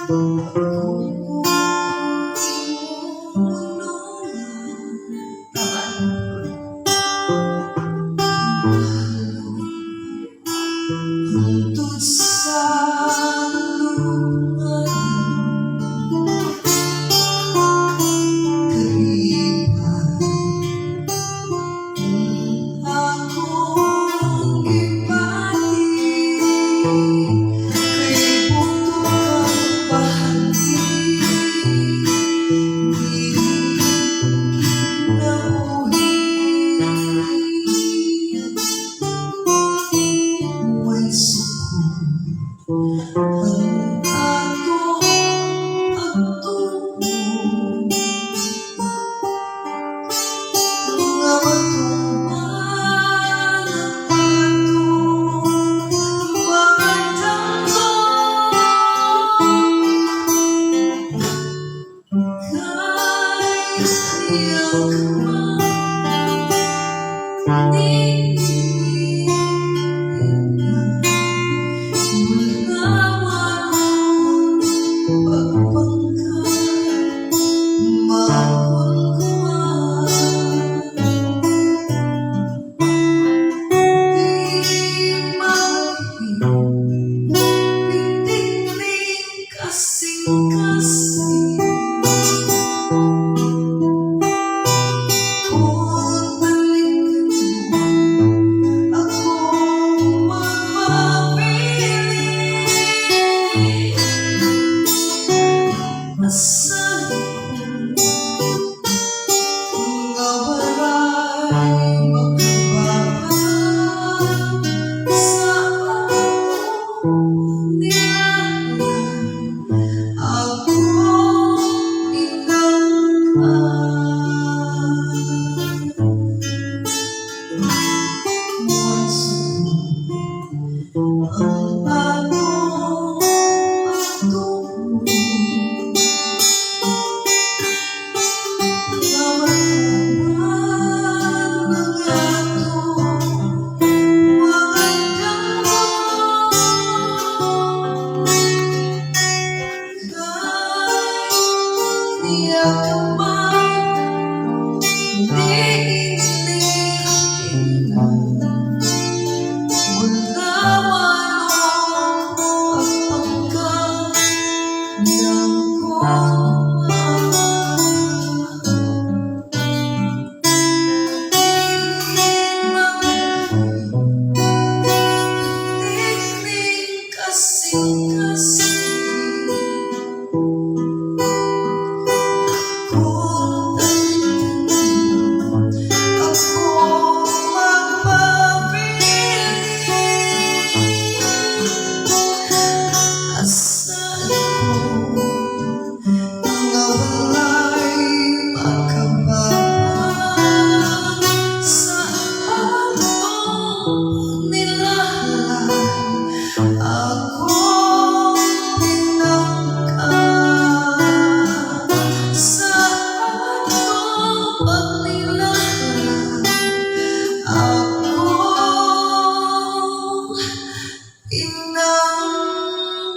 Ako imong nungan. Tama. Mahalon hangtod sa lubnganan. Kalipay akong gibati kay bugto kang bahandi, dili kinabuhi. Way sukol ang atong pagtuo nga matuman ang atong mga damgo kay niya ka man di na bulawan pagpangka makunkuan di mabalhin pitik ning kasing-kasing kung talikdan mo ako magpabilin. Asahan ko nga walay makababa sa atong pagnilahlay, ako inangkan. Way sukol ang atong pagtuo nga matuman ang atong mga damgo kay niya ka man di bulawan pagpangka ng kunwan dili mabalhin pitik ning kasing-kasing kung talikdan mo ako magpabilin. Asahan ko nga walay makababa sa atong pagnilahlay, ako inangkan. Sa atong pagnilahlay, ako inangkan.